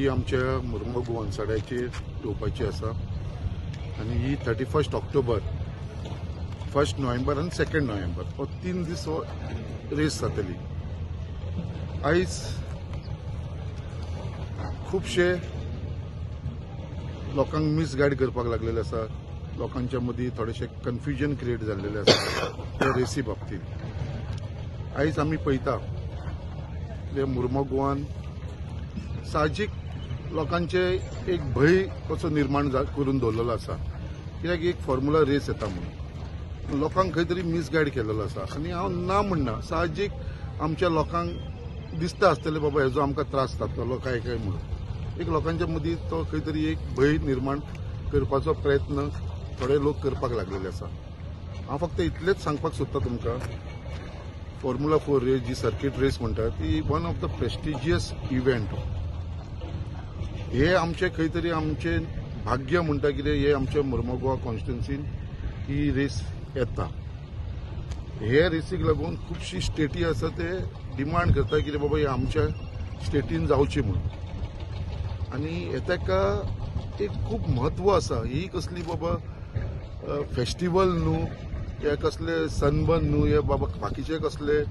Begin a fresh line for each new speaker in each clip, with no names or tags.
ती आमच्या मुर्मो सड्याचेर येवपाची आसा आनी ही 31 ऑक्टोबर, 1 नोव्हेंबर आनी 2 नोव्हेंबर हो 3 दीस हो रेस जातली. आयज खुबशे लोकांक मिसगायड करपाक लागलेले आसा. लोकांच्या मदीं थोडेशें कन्फ्युजन क्रिएट जाल्लेलें आसा त्या रेसी बाबतींत. आयज आमी पळयता ते मुर्मो गोवान साहजीक लोकांचे एक भंय कसो निर्माण करून दवरलेलो आसा, कित्याक एक फॉर्म्युला रेस येता म्हणून लोकांक खंय तरी मिसगायड केलेलो आसा. आनी हांव ना म्हणना, साहजीक आमच्या लोकांक दिसता आसतलें बाबा हेजो आमकां त्रास जातलो काय काय म्हणून एक लोकांच्या मदीं तो खंय तरी एक भंय निर्माण करपाचो प्रयत्न थोडे लोक करपाक लागलेले आसा. हांव फक्त इतलेंच सांगपाक सोदता तुमकां, फॉर्म्युला 4 रेस जी सर्कीट रेस म्हणटा ती one of the prestigious event. हे आमचे खंय तरी आमचे भाग्य म्हणटा कितें, हे आमच्या मुर्मो गोवा कॉन्स्टिट्युन्सीन ही रेस येता. हे रेसीक लागून खुबशी स्टेटी आसा ते डिमांड करता कितें बाबा हे आमच्या स्टेटीन जावची म्हणून. आनी ताका एक खूब म्हत्व आसा. ही कसली बाबा फेस्टिवल न्हू, हे कसले सनबर्न न्हू, हे बाबा बाकीचे कसले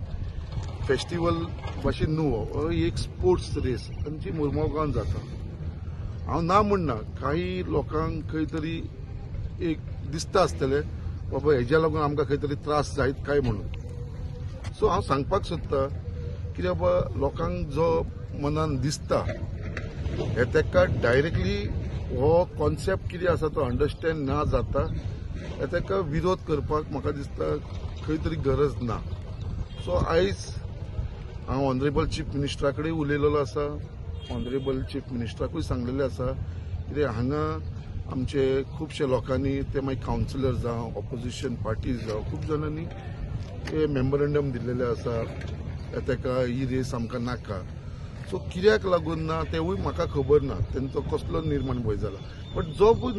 फेस्टिवल भाशेन न्हू, ही एक स्पोर्ट्स रेस आनी ती मुर्मो गांवान जाता. हांव ना म्हणना, काही लोकांक खंय तरी एक दिसता आसतलें बाबा हेज्या लागून आमकां खंय तरी त्रास जायत काय म्हणून. सो हांव सांगपाक सोदता कित्याक बाबा लोकांक जो मनान दिसता हे ताका डायरेक्टली हो कॉन्सेप्ट कितें आसा तो अंडरस्टँड ना जाता, हे ताका विरोध करपाक म्हाका दिसता खंय तरी गरज ना. सो आयज हांव ऑनरेबल चीफ मिनिस्टरा कडेन उलयलेलो आसा. ऑनरेबल चीफ मिनिस्टराकूय सांगलेलें आसा कितें हांगा आमचे खुबशे लोकांनी, ते मागीर कावन्सिलर जावं, ऑपोजिशन पार्टीज जावं, खूब जाणांनी हे मेमोरंडम दिल्लेलें आसा ताका ही रेस आमकां नाका. सो कित्याक लागून ना तेवूय म्हाका खबर ना, तेंचो कसलो निर्माण भंय जाला. बट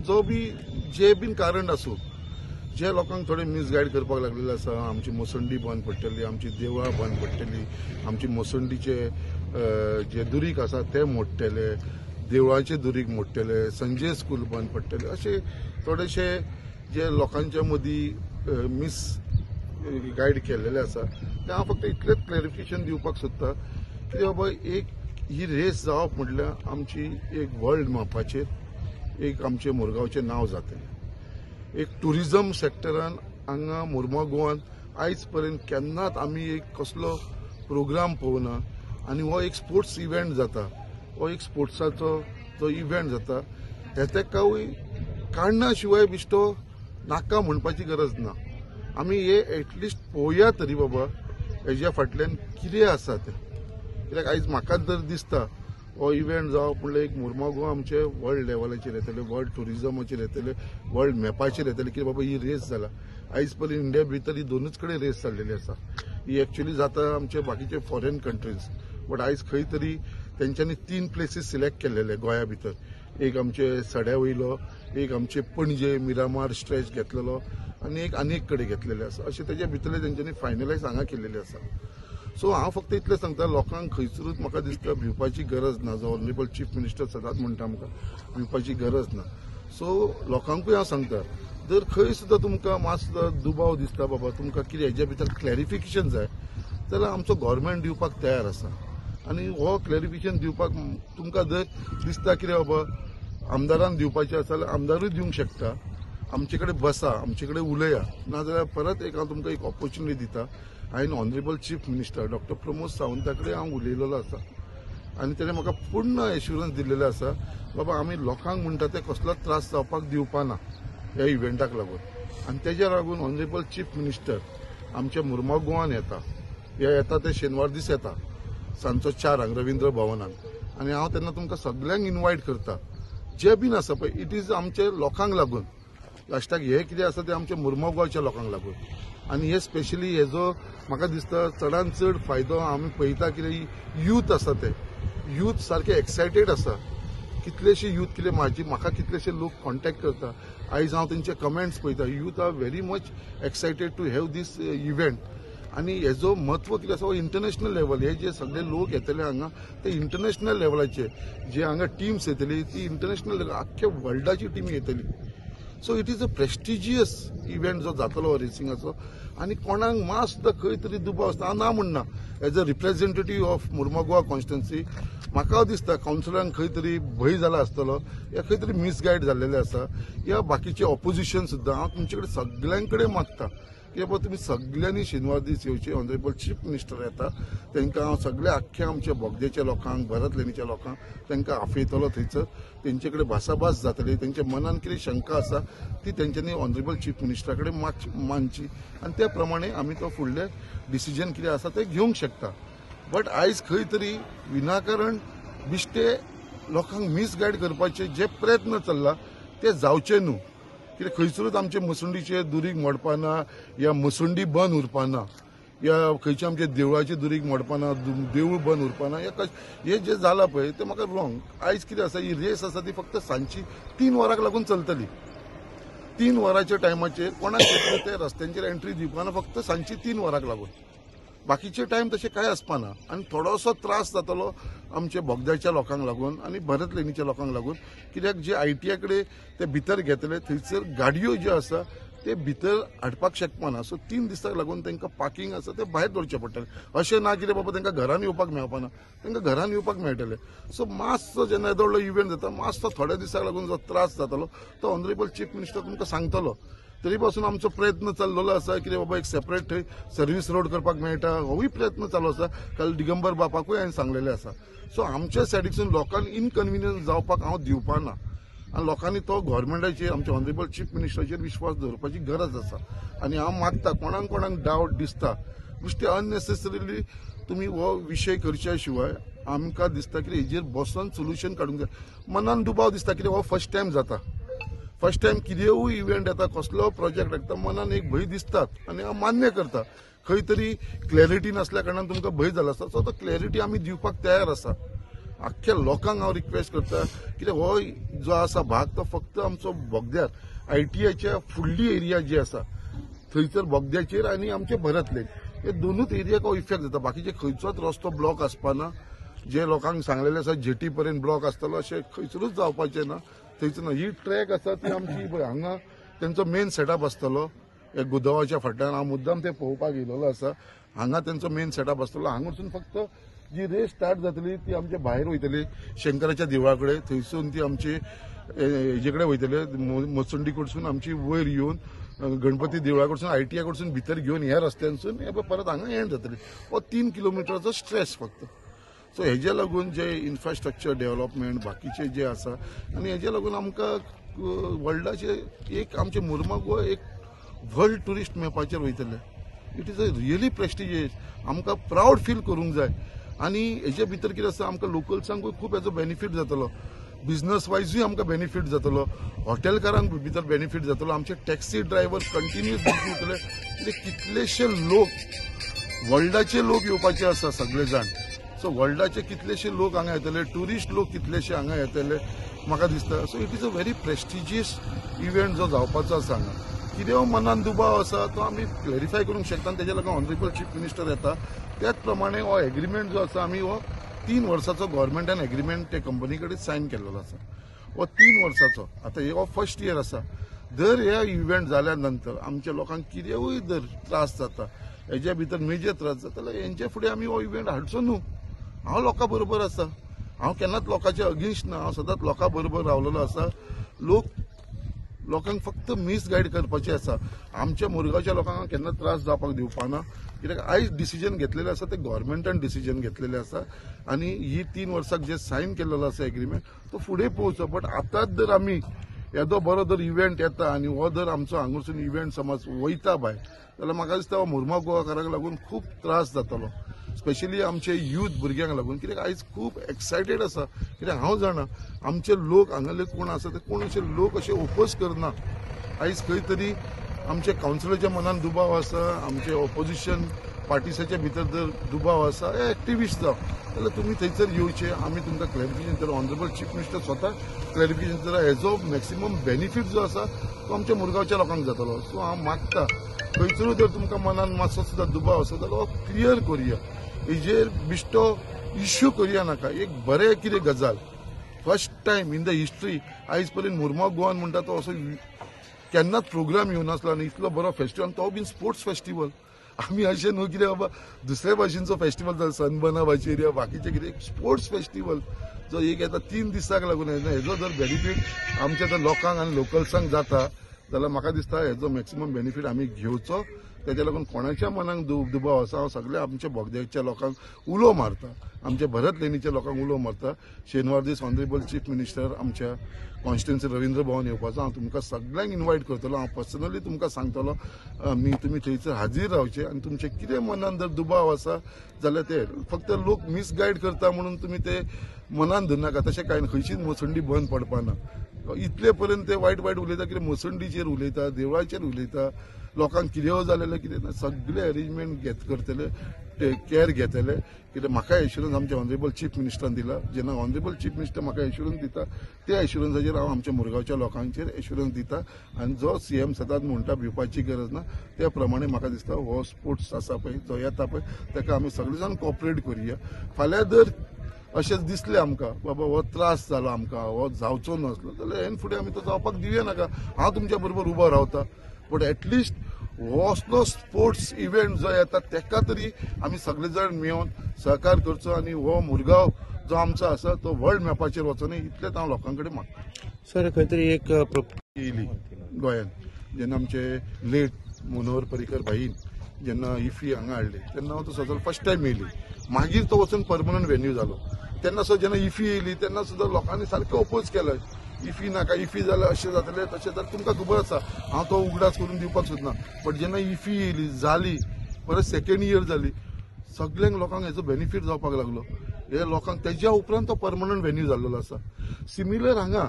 जो बी जे बीन कारण आसूं, जे लोकांक थोडे मिसगायड करपाक लागलेले आसा, आमची मोसंडी बंद पडटली, आमची देवळां बंद पडटली, आमची मोसंडीचे जे दुरीग आसा ते मोडटले, देवळांचे दुरीग मोडटले, संजय स्कूल बंद पडटले, अशे थोडेशे जे लोकांच्या मदीं मिस गायड केल्लेले आसा. ते हांव फक्त इतलेंच क्लॅरिफिकेशन दिवपाक सोदता की बाबा एक ही रेस जावप म्हटल्यार आमची एक वर्ल्ड मापाचेर एक आमचें मुरगांवचें नांव जातलें. एक ट्युरिजम सेक्टरान हांगा मुर्मो गोवान आयज पर्यंत केन्नाच आमी एक कसलो प्रोग्राम पळोवना आनी हो एक स्पोर्ट्स इव्हेंट जाता, हो एक स्पोर्ट्साचो जो इव्हेंट जाता हे ताकाय काडना शिवाय बिश्टो नाका म्हणपाची गरज ना. आमी हे एटलिस्ट पळोवया तरी बाबा हेज्या फाटल्यान कितें आसा तें. कित्याक आयज म्हाका जर दिसता हो इव्हेंट जावप म्हणल्यार एक मुर्मो गोवा आमचे वर्ल्ड लेवलाचेर येतले, वर्ल्ड ट्युरिजमाचेर येतले, वर्ल्ड मॅपाचेर येतले की बाबा ही रेस जाला. आयज पर्यंत इंडिया भितर ही दोनूच कडेन रेस जाल्लेली आसा. ही एक्चुअली जाता आमचे बाकीचे फॉरेन कंट्रीज, बट आयज खंय तरी तेंच्यांनी 3 प्लेसीस सिलेक्ट केल्लेले गोंया भितर. एक आमचे सड्या वयलो, एक आमचे पणजे मिरामार स्ट्रेच घेतलेलो आनी एक आनी एक कडेन घेतलेले आसा. अशें तेज्या भितरले तेंच्यांनी फायनलायज हांगा केल्लेले आसा. सो हांव फक्त इतलें सांगता, लोकांक खंयसरूच म्हाका दिसता भिवपाची गरज ना. जो ऑनरेबल चीफ मिनिस्टर सदांच म्हणटा आमकां भिवपाची गरज ना. सो लोकांकूय हांव सांगता, जर खंय सुद्दां तुमकां मात सुद्दां दुबाव दिसता बाबा तुमकां कितें हेज्या भितर क्लॅरिफिकेशन जाय जाल्यार आमचो गव्हर्मेंट दिवपाक तयार आसा. आनी हो क्लॅरिफिकेशन दिवपाक तुमकां जर दिसता कितें बाबा आमदारान दिवपाचें आसा जाल्यार आमदारूय दिवंक शकता. आमचे कडेन बसा, आमचे कडेन उलया, नाजाल्यार परत एक हांव तुमकां एक ऑपॉर्च्युनिटी दिता. हांवें honourable chief minister doctor Pramod Savanta कडेन हांव उलयलेलो आसा आनी तेणें म्हाका पूर्ण एश्युरन्स दिल्लेलो आसा बाबा आमी लोकांक म्हणटा ते कसलोच त्रास जावपाक दिवपा ना ह्या इव्हेंटाक लागून. आनी तेज्या लागून ऑनरेबल चीफ मिनिस्टर आमच्या मुर्मो गोवान येता, हे येता ते शेनवार दीस येता सांजचो 4 रविंद्र भवनान. आनी हांव तेन्ना तुमकां सगल्यांक इनवायट करता, जे बीन आसा पळय it is आमचे लोकांक लागून, लास्टाक हे कितें आसा तें आमच्या मुर्मो गोवाच्या लोकांक लागून. आनी हे स्पेशली हेजो म्हाका दिसता चडान चड फायदो आमी पळयता कितें यूथ आसा ते यूथ सारके एक्सायटेड आसा. कितलेशे यूथ कितें म्हाजी म्हाका कितलेशे लोक कॉन्टेक्ट करता, आयज हांव तेंचे कमेंट्स पळयता. Youth are very much excited to have this event. आनी हेजो म्हत्व कितें आसा, इंटरनॅशनल लेवल हे जे सगळे लोक येतले हांगा ते इंटरनॅशनल लेवलाचे जे हांगा टिम्स येतली ती इंटरनॅशनल लेवल आख्ख्या वर्ल्डाची टीम येतली. So it is a prestigious event जो जातलो रेसिंगाचो. आनी कोणाक मात सुद्दां खंय तरी दुबाव आसता, हांव ना म्हणना, as a representative of Mormugao constituency म्हाका दिसता कावन्सिलरांक खंय तरी भंय जाला आसतलो या खंय तरी मिसगायड जाल्लेले आसा या बाकीचे ऑपोजिशन सुद्दां. हांव तुमचे कडेन सगळ्यां कडेन मागता की बाबा तुमी सगळ्यांनी शेनवार दीस येवचे. ऑनरेबल चीफ मिनिस्टर येता तांकां हांव सगळे आख्ख्या आमच्या बोगदेच्या लोकांक, भरत लेणीच्या लोकांक तांकां आफयतलो थंयसर, तेंचे कडेन भासाभास जातली, तेंच्या मनान कितें शंका आसा ती तेंच्यांनी ऑनरेबल चीफ मिनिस्टरा कडेन मानची आनी त्या प्रमाणे आमी तो फुडले डिसिजन कितें आसा तें घेवंक शकता. बट आयज खंय तरी विनाकारण बिश्टे लोकांक मिसगायड करपाचे जे प्रयत्न चल्ला ते जावचे न्हू. कित्याक खंयसरूच आमचे मसुंडीचे दुरीग मोडपाना या मसुंडी बंद उरपाना या खंयचे आमचे देवळाचे दुरीग मोडपाना, देवूळ बंद उरपाना, या हे जे जाला पळय ते म्हाका रॉंग. आयज कितें आसा, ही रेस आसा ती फक्त सांजची 3 वरांक लागून चलतली. 3 वरांच्या टायमाचेर कोणाक ते रस्त्यांचेर एंट्री दिवपाना, फक्त सांजची 3 वरांक लागून. बाकीचे टायम तशें कांय आसपाना आनी थोडोसो त्रास जातलो आमच्या बोगद्याच्या लोकांक लागून आनी भरत लेणीच्या लोकांक लागून. कित्याक जे आयटीआय कडेन ते भितर घेतले थंयसर गाडयो ज्यो आसा ते भितर हाडपाक शकपाना. सो 3 दिसांक लागून तांकां पार्किंग आसा ते भायर दवरचें पडटलें. अशें ना कितें बाबा तांकां घरान येवपाक मेळपाना, तांकां घरान येवपाक मेळटलें. सो मातसो जेन्ना येदो व्हडलो इव्हेंट जाता मातसो थोड्या दिसांक लागून जो त्रास जातलो तो ऑनरेबल चीफ मिनिस्टर तुमकां सांगतलो. तरी पासून आमचो प्रयत्न चल्लेलो आसा कितें बाबा एक सेपरेट थंय सर्वीस रोड करपाक मेळटा, होवूय प्रयत्न चालू आसा. काल दिगंबर बापाकूय हांवें सांगलेलें आसा. सो आमच्या सायडीकसून लोकांक इनकन्विनियन्स जावपाक हांव दिवपाना आनी लोकांनी तो गव्हर्मेंटाचेर, आमच्या ऑनरेबल चीफ मिनिस्टराचेर विश्वास दवरपाची गरज आसा. आनी हांव मागता कोणाक कोणाक डावट दिसता नुस्तें अननेसेसरीली तुमी हो विशय करच्या शिवाय आमकां दिसता कितें हेजेर बसोन सोल्युशन काडूंक जाय. मनान दुबाव दिसता कितें हो फर्स्ट टायम जाता, फर्स्ट टायम कितेंय इव्हेंट येता, कसलो प्रोजेक्ट येता, मनान एक भंय दिसतात आनी हांव मान्य करता खंय तरी क्लॅरिटी नासल्या कारणान तुमकां भंय जाला आसता. सो तो क्लॅरिटी आमी दिवपाक तयार आसा. आख्ख्या लोकांक हांव रिक्वेस्ट करता कित्याक हो जो आसा भाग तो फक्त आमचो बोगद्यार आयटीआयच्या फुडली एरिया जी आसा थंयसर बोगद्याचेर आनी आमचे भरत लेन हे दोनूच एरियाक हो इफेक्ट जाता. बाकीचे खंयचोच रस्तो ब्लॉक आसपाना, जे लोकांक सांगलेले आसा जेटी पर्यंत ब्लॉक आसतलो अशें खंयसरूच जावपाचें ना, थंयसर ना. ही ट्रॅक आसा ती आमची पळय हांगा तेंचो मेन सेटअप आसतलो ह्या गुदावाच्या फाटल्यान. हांव मुद्दाम ते पळोवपाक येयलेलो आसा. हांगा तेंचो मेन सेटअप आसतलो. हांगासून फक्त जी रेस स्टार्ट जातली ती आमच्या भायर वयतली शंकराच्या देवळा कडेन, थंयसून ती आमची हेजे कडेन वयतले मसुंडी कडसून आमची वयर येवन गणपती देवळा कडसून आयटीआय कडसून भितर घेवन ह्या रस्त्यानसून परत हांगा एंड जातली. हो 3 किलोमिटराचो स्ट्रेस फक्त. सो हेजे लागून जे इन्फ्रास्ट्रक्चर डेव्हलपमेंट बाकीचे जे आसा आनी हेजे लागून आमकां वर्ल्डाचे एक आमचे मुर्मागोवा एक वर्ल्ड ट्युरिस्ट मॅपाचेर वयतले. It is a really prestigious, आमकां प्रावड फील करूंक जाय. आनी हेजे भितर कितें आसा, आमकां लोकल्सांकूय खूब हेजो बेनिफीट जातलो, बिजनस वायजूय आमकां बेनिफीट जातलो, हॉटेलकारांक भितर बेनिफीट जातलो, आमचे टॅक्सी ड्रायव्हर कंटिन्यूस बिजी उरतले. कित्याक कितलेशे लोक वर्ल्डाचे लोक येवपाचे आसा सगळे जाण. सो वर्ल्डाचे कितलेशे लोक हांगा येतले, ट्युरिस्ट लोक कितलेशे हांगा येतले म्हाका दिसता. So it is a very prestigious event जो जावपाचो आसा हांगा. कितें मनान दुबाव आसा तो आमी क्लॅरिफाय करूंक शकता आनी तेज्या लागून ऑनरेबल चीफ मिनिस्टर येता. त्याच प्रमाणे हो एग्रीमेंट जो आसा आमी हो 3 वर्साचो गव्हर्मेंटान एग्रीमेंट ते कंपनी कडेन सायन केल्लो आसा. हो 3 वर्साचो आतां हो फर्स्ट इयर आसा. जर हे इव्हेंट जाल्या नंतर आमच्या लोकांक कितेंय जर त्रास जाता, हेज्या भितर मेजर त्रास जाता जाल्यार हेंच्या फुडें आमी हो इव्हेंट हाडचो न्हू. हांव लोकां बरोबर आसा, हांव केन्नाच लोकांचे अगेन्स्ट ना, हांव सदांच लोकां बरोबर रावलेलो आसा. लोकांक फक्त मिसगायड करपाचें आसा. आमच्या मुरगांवच्या लोकांक केन्ना त्रास जावपाक दिवपाना, कित्याक आयज डिसिजन घेतलेलें आसा तें गव्हर्मेंटान डिसिजन घेतलेलें आसा आनी ही 3 वर्साक जे सायन केल्लो आसा एग्रीमेंट तो फुडें पळोवचो. बट आतांच जर आमी येदो बरो जर इव्हेंट येता आनी हो जर आमचो हांगासून इव्हेंट समज वयता भायर जाल्यार म्हाका दिसता हो मुर्मा गोवाकारांक लागून खूब त्रास जातलो, स्पेशली आमचे यूथ भुरग्यांक लागून. कित्याक आयज खूब एक्सायटेड आसा, कित्याक हांव जाणा आमचे लोक हांगाले कोण आसा ते कोण अशे लोक अशे ओपोज करना. आयज खंय तरी आमच्या कावन्सिलाच्या मनान दुबाव आसा, आमचे ऑपोजिशन पार्टीसाच्या भितर जर दुबाव आसा, एक्टिविस्ट जावं जाल्यार तुमी थंयसर येवचे, आमी तुमकां क्लॅरिफिकेशन दितले. ऑनरेबल चीफ मिनिस्टर स्वता क्लॅरिफिकेशन दितलो. हेजो मॅक्सिमम बेनिफीट जो आसा तो आमच्या मुरगांवच्या लोकांक जातलो. सो हांव मागता खंयसरूय जर तुमकां मनान मातसो सुद्दां दुबाव आसा जाल्यार हो क्लियर करुया, हेजेर बिश्टो इश्यू करुया नाका. एक बरें कितें गजाल first time in the history आयज पर्यंत मुरगांव गोवान म्हणटा तो असो केन्नाच प्रोग्राम येवनासलो आनी इतलो बरो फेस्टिवल, तो बीन स्पोर्ट्स फेस्टिवल. आमी अशें न्हू कितें बाबा दुसऱ्या भाशेनचो फेस्टिवल जालो सनबर्ना भाशेर या बाकीचे कितें, स्पोर्ट्स फेस्टिवल जो एक येता 3 दिसांक लागून येता, हेजो जर बेनिफीट आमच्या जर लोकांक आनी लोकल्सांक जाता जाल्यार म्हाका दिसता हेजो मॅक्सिमम बेनिफीट आमी घेवचो. तेज्या लागून कोणाच्या मनाक दुबाव आसा, हांव सगळ्या आमच्या बोगद्याच्या लोकांक उलो मारता, आमच्या भरत लेनीच्या लोकांक उलो मारता. शेनवार दीस ऑनरेबल चीफ मिनिस्टर आमच्या कॉन्स्टिट्युएन्सी रवींद्र भवन येवपाचो, हांव तुमकां सगळ्यांक इन्वायट करतलो. हांव पर्सनली तुमकां सांगतलो आमी तुमी थंयसर हाजीर रावचे आनी तुमचे कितें मनान जर दुबाव आसा जाल्यार ते फक्त लोक मिसगायड करता म्हणून तुमी ते मनान धरनाका. तशें कांय ना, खंयचीच मसंडी बंद पडपाना. इतले पर्यंत ते वायट वायट उलयता, कितें मसंडीचेर उलयता, देवळाचेर उलयता, लोकांक कितें जालेलें कितें ना, सगळे अरेंजमेंट घेत करतले, केअर घेतले. कित्याक म्हाका एश्युरन्स आमच्या ऑनरेबल चीफ मिनिस्टरान दिला. जेन्ना ऑनरेबल चीफ मिनिस्टर म्हाका एश्युरन्स दिता त्या एश्युरन्साचेर हांव आमच्या मुरगांवच्या लोकांचेर एश्युरन्स दिता. आनी जो सीएम सदांच म्हणटा भिवपाची गरज ना, त्या प्रमाणे म्हाका दिसता हो स्पोर्ट्स आसा पळय जो येता पळय ताका आमी सगळे जाण कॉपरेट करुया. फाल्यां जर अशेंच दिसलें आमकां बाबा हो त्रास जालो आमकां, हो जावचो नासलो जाल्यार हेन फुडें आमी तो जावपाक दिवया नाका. हांव तुमच्या बरोबर उबो रावता, बट एटलिस्ट हो असलो स्पोर्ट्स इव्हेंट जो येता तेका तरी आमी सगळे जाण मेळून सहकार करचो आनी हो मुरगांव जो आमचो आसा तो वर्ल्ड मॅपाचेर वचो न्ही इतलेंच हांव लोकां कडेन मागता.
सर खंय तरी एक
येयली गोंयांत जेन्ना आमचे लेट मनोहर पर्रीकर भाईन जेन्ना इफी हांगा हाडली तेन्ना हांव तो सदर फर्स्ट टायम येयली, मागीर तो वचून परमनंट व्हेन्यू जालो. तेन्ना सुद्दां जेन्ना इफी येयली तेन्ना सुद्दां लोकांनी सारकें ओपोज केलें, इफी नाका, इफी जाल्यार अशें जातलें तशें जाल्यार. तुमकां खबर आसा हांव तो उगडास करून दिवपाक सोदना, बट जेन्ना इफी येयली जाली परत सेकेंड इयर जाली, सगळ्यांक लोकांक हेजो बेनिफीट जावपाक लागलो. हे लोकांक तेज्या उपरांत तो परमनंट व्हेन्यू जाल्लो आसा. सिमिलर हांगा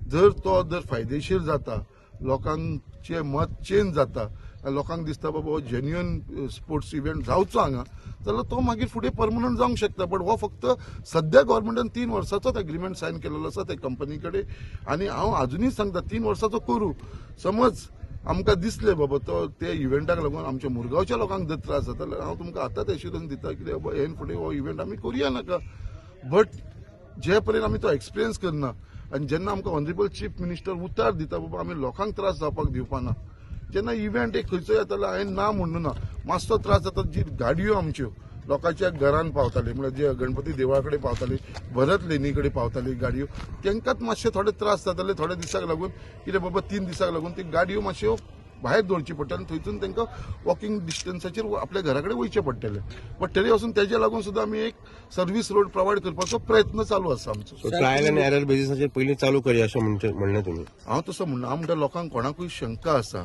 जर तो जर फायदेशीर जाता, लोकांचें मत चेंज जाता, लोकांक दिसता बाबा हो जेन्युअन स्पोर्ट्स इव्हेंट जावचो हांगा, जाल्यार तो मागीर फुडें परमनंट जावंक शकता. बट हो फक्त सद्या गव्हर्मेंटान 3 वर्साचोच एग्रीमेंट सायन केलेलो आसा त्या कंपनी कडेन. आनी हांव आजुनूय सांगता 3 वर्साचो करूं, समज आमकां दिसलें बाबा तो त्या इव्हेंटाक लागून आमच्या मुरगांवच्या लोकांक जर त्रास जाता जाल्यार हांव तुमकां आतांच एश्युरन्स दिता कितें बाबा हेन फुडें हो इव्हेंट आमी करुया नाका. बट जे पर्यंत आमी तो एक्सपिरियन्स करना आनी जेन्ना आमकां ऑनरेबल चीफ मिनिस्टर उतार दिता बाबा आमी लोकांक त्रास जावपाक दिवपाना, जेन्ना इव्हेंट एक खंयचो येतालो हांवें ना म्हणून ना, मातसो त्रास जाता. जी गाडयो आमच्यो लोकांच्या घरान पावताली, म्हळ्यार जे गणपती देवळा कडेन पावताली, भरत लेनी कडेन पावताली गाडयो, तांकांच मातशे थोडे त्रास जाताले थोड्या दिसाक लागून, कितें बाबा 3 दिसाक लागून ती गाडयो मातश्यो भायर दवरची पडटाली आनी थंयसून तांकां वॉकिंग डिस्टन्साचेर आपल्या घरा कडेन वयचें पडटलें. बट तरी वचून तेज्या लागून सुद्दां आमी एक सर्वीस रोड प्रोवायड करपाचो प्रयत्न चालू आसा आमचो.
ट्रायल आनी एरर बेसिसाचेर पयलीं चालू करया अशें म्हणलें तुमी.
हांव तसो म्हणना, हांव म्हणटा लोकांक कोणाकूय शंका आसा,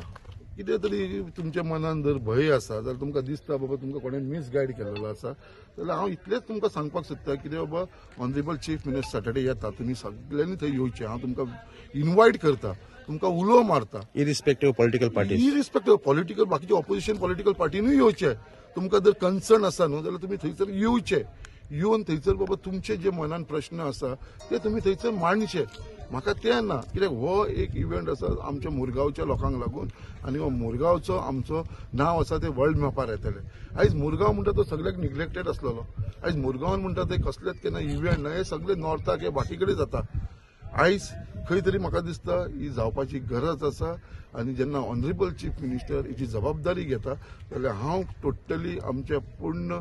कितें तरी तुमच्या मनान जर भंय आसा जाल्यार तुमकां दिसता बाबा तुमकां कोणें मिसगायड केलेलो आसा, जाल्यार हांव इतलेंच तुमकां सांगपाक सोदता कितें बाबा ऑनरेबल चीफ मिनिस्टर सॅटर्डे येता, तुमी सगळ्यांनी थंय येवचें. हांव तुमकां इन्वायट करता, तुमकां उलो मारता,
irrespective political party,
irrespective political बाकीचे ऑपोजिशन पॉलिटिकल पार्टीनूय येवचें. तुमकां जर कन्सर्न आसा न्हू जाल्यार तुमी थंयसर येवचे, येवन थंयसर बाबा तुमचे जे मनान प्रश्न आसा ते तुमी थंयसर मांडचे. म्हाका तें ना, कित्याक हो एक इव्हेंट आसा आमच्या मुरगांवच्या लोकांक लागून आनी हो मुरगांवचो आमचो नांव आसा तें वर्ल्ड मॅपार येतलें. आयज मुरगांव म्हणटा तो सगळ्याक निग्लेक्टेड आसलेलो, आयज मुरगांवान म्हणटा ते कसलेच केन्ना इव्हेंट ना, हे सगळे नॉर्थाक हे बाकी कडेन जाता. आयज खंय तरी म्हाका दिसता ही जावपाची गरज आसा आनी जेन्ना ऑनरेबल चीफ मिनिस्टर हिची जबाबदारी घेता जाल्यार हांव टोटली आमच्या पूर्ण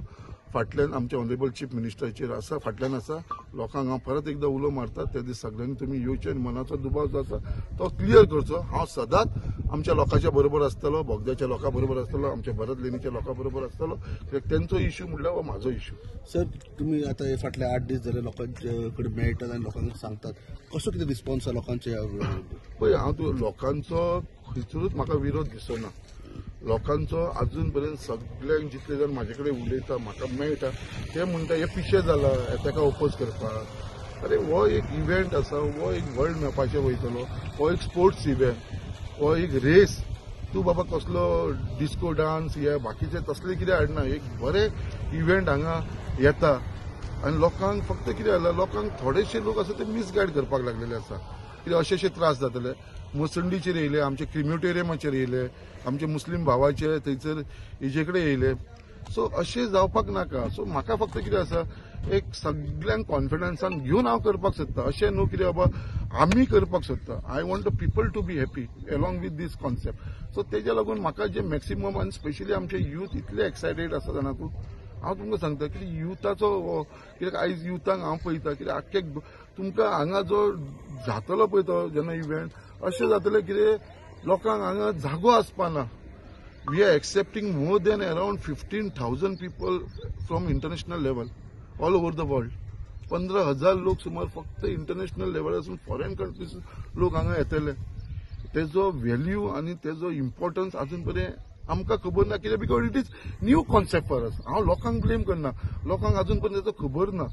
फाटल्यान आमच्या ऑनरेबल चीफ मिनिस्टराचेर आसा, फाटल्यान आसा. लोकांक हांव परत एकदां उलो मारता, त्या दीस सगळ्यांनी तुमी येवचे आनी मनाचो दुबाव जो आसा तो क्लियर करचो. हांव सदांच आमच्या लोकांच्या बरोबर आसतलो, बोगद्याच्या लोकां बरोबर आसतलो, आमच्या भरत लेनीच्या लोकां बरोबर आसतलो, कित्याक तेंचो इश्यू म्हणल्यार हो म्हाजो इश्यू.
सर, तुमी आतां हे फाटले 8 दीस जाले लोकांचे कडेन मेळटात आनी लोकांक सांगतात, कसो कितें रिस्पॉन्स लोकांचे?
पळय, हांव लोकांचो खंयसरूच म्हाका विरोध दिसना. लोकांचो अजून पर्यंत सगळ्यांक जितले जाण म्हाजे कडेन उलयता, म्हाका मेळटा, ते म्हणटा हे पिशे जाला ताका ओपोज करपाक. अरे हो एक इव्हेंट आसा, हो एक वर्ल्ड मॅपाचेर वयतलो, हो एक स्पोर्ट्स इव्हेंट, हो एक रेस. तूं बाबा कसलो डिस्को डान्स हे बाकीचे तसले कितें हाडना, एक बरें इव्हेंट हांगा येता आनी लोकांक फक्त कितें जालां, लोकांक थोडेशे लोक आसा ते मिसगायड करपाक लागलेले आसा. कित्याक अशे अशे त्रास जातले, मसंडीचेर येयले, आमचे क्रिम्युटेरियमाचेर येयले, आमचे मुस्लीम भावाचे थंयसर हेजे कडेन येयले. सो अशें जावपाक नाका. सो म्हाका फक्त कितें आसा, एक सगल्यांक कॉन्फिडन्सान घेवन हांव करपाक सोदता. अशें न्हू कितें बाबा आमी करपाक सोदता. I want the people to be happy along with this concept. So तेज्या लागून म्हाका जे मॅक्सिमम आनी स्पेशली आमचे यूथ इतले एक्सायटेड आसा जाणा तूं, हांव तुमकां सांगता की युथाचो कित्याक आयज युथांक हांव पळयता कित्याक आख्खे तुमकां हांगा जो जातलो पळय तो जेन्ना इव्हेंट अशें जातलें कितें लोकांक हांगा जागो आसपाना. We are accepting more than around 15,000 people from international level all over the world. 15,000 लोक सुमार फक्त इंटरनॅशनल लेवलासून फॉरेन कंट्रीज लोक हांगा येतले. तेजो व्हॅल्यू आनी तेजो इम्पॉर्टन्स अजून पर्यंत आमकां खबर ना, कित्याक because it is new concept for us. हांव लोकांक ब्लेम करना, लोकांक अजून पर्यंत तेजो खबर ना.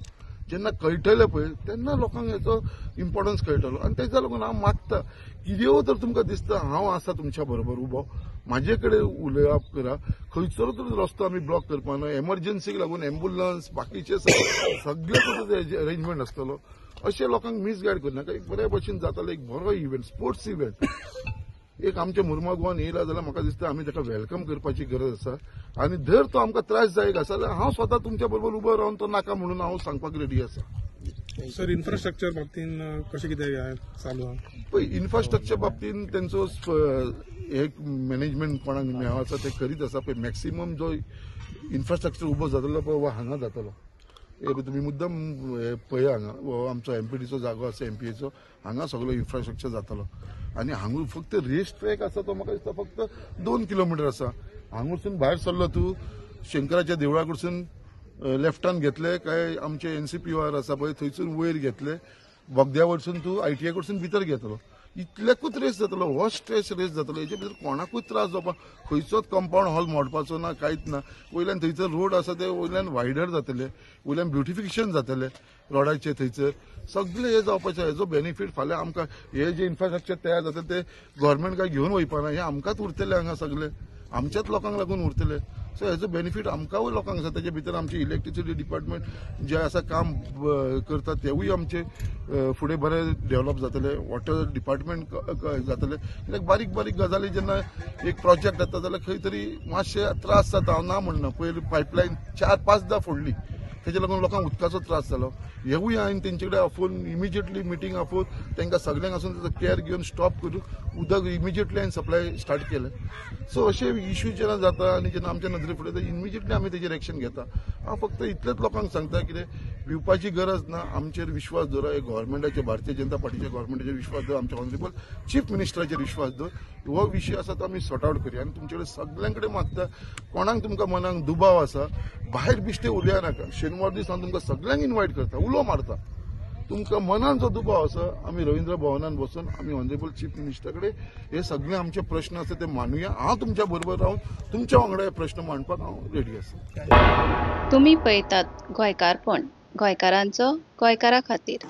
जेन्ना कळटलें पळय तेन्ना लोकांक हेचो इम्पॉर्टन्स कळटलो. आनी तेज्या लागून हांव मागता कितें तर तुमकां दिसता हांव आसा तुमच्या बरोबर उबो, म्हाजे कडेन उलोवप करा. खंयसर तर रस्तो आमी ब्लॉक करपाना, एमर्जन्सीक लागून एम्बुलन्स बाकीचे सगळे तेजो अरेंजमेंट आसतलो. अशें लोकांक मिसगायड करनाका. एक बऱ्या भशेन जातालो एक बरो इव्हेंट, स्पोर्ट्स इव्हेंट एक आमच्या मुर्मागोवान येयला जाल्यार म्हाका दिसता आमी ताका welcome करपाची गरज आसा. आनी जर तो आमकां त्रास जायत आसा जाल्यार हांव स्वता तुमच्या बरोबर उबो रावन तो नाका म्हणून हांव सांगपाक रेडी आसा.
सर, इन्फ्रास्ट्रक्चर बाबतीन कशें कितें चालू आहा?
पळय, इन्फ्रास्ट्रक्चर बाबतीन तेंचो एक मॅनेजमेंट कोणाक मेळो आसा ते करीत आसा. पळय मॅक्सिमम जो इन्फ्रास्ट्रक्चर उबो जातलो पळय हो हांगा जातलो. तुमी मुद्दम पळया हांगा हो आमचो एमपीडीचो जागो आसा, एमपीएचो, हांगा सगळो इन्फ्रास्ट्रक्चर जातलो. आनी हांगा फक्त रेस ट्रॅक आसा तो म्हाका दिसता फक्त 2 किलोमिटर आसा. हांगासून भायर सरलो तूं शंकराच्या देवळा कडसून लेफ्टान घेतले काय आमचे NCPR आसा पळय थंयसून वयर घेतले, बोगद्या वरसून तूं ITI कडसून भितर घेतलो, इतल्याकूच रेस जातलो. हो स्ट्रेस रेस जातलो, हेजे भितर कोणाकूच त्रास जावपा, खंयचोच कंपावंड हॉल मोडपाचो ना, कांयच ना. वयल्यान थंयसर रोड आसा ते वयल्यान वायडर जातले, वयल्यान ब्युटिफिकेशन जातलें रोडाचें, थंयसर सगळें हें जावपाचें. हेजो बेनिफीट फाल्यां आमकां हे जे इन्फ्रास्ट्रक्चर तयार जाता ते गव्हर्मेंट काय घेवन वयपाना, हें आमकांच उरतलें हांगा सगळें, आमच्याच लोकांक लागून उरतलें. सो हेजो बेनिफीट आमकांय लोकांक आसा. तेजे भितर आमचे इलेक्ट्रिसिटी डिपार्टमेंट जे आसा काम करता तेवूय आमचे फुडें बरें डेव्हलप जातले, वॉटर डिपार्टमेंट जातले. कित्याक बारीक बारीक गजाली जेन्ना एक प्रोजेक्ट जाता जाल्यार खंय तरी मातशे त्रास जाता. हांव ना म्हणना, पयलीं पायपलायन 4-5दा फोडली, तेजे लागून लोकांक उदकाचो त्रास जालो. हेवूय हांवें तेंचे कडेन आफोवन इमिजिएटली मिटींग आफोवन तांकां सगल्यांक आसून तेजो केअर घेवन स्टॉप करून उदक इमिजिएटली हांवें सप्लाय स्टार्ट केलें. सो अशे इश्यू जेन्ना जाता आनी जेन्ना आमच्या नदरे फुडें इमिजिएटली आमी तेजेर एक्शन घेता. हांव फक्त इतलेंच लोकांक सांगता कितें भिवपाची गरज ना, आमचेर विश्वास दवर, हे गव्हर्मेंटाचेर, भारतीय जनता पार्टीच्या गव्हर्मेंटाचेर विश्वास दवर, आमच्या ऑनरेबल चीफ मिनिस्टराचेर विश्वास दवर. हो विशय आसा तो आमी सॉर्ट आवट करूया. आनी तुमचे कडेन सगल्यां कडेन मागता, कोणाक तुमकां मनाक दुबाव आसा भायर बिश्टे उलया नाका. शेनवार दीस हांव तुमकां सगल्यांक इन्वायट करता, उलो मारता. तुमकां मनान जो दुबाव आसा आमी रवींद्र भवनान बसून आमी ऑनरेबल चीफ मिनिस्टर कडेन हे सगळे आमचे प्रश्न आसा ते मांडुया. हांव तुमच्या बरोबर रावन तुमच्या वांगडा हे प्रश्न मांडपाक हांव रेडी आसा.
तुमी पळयतात गोंयकारपण, गोंयकारांचो गोंयकारा खातीर.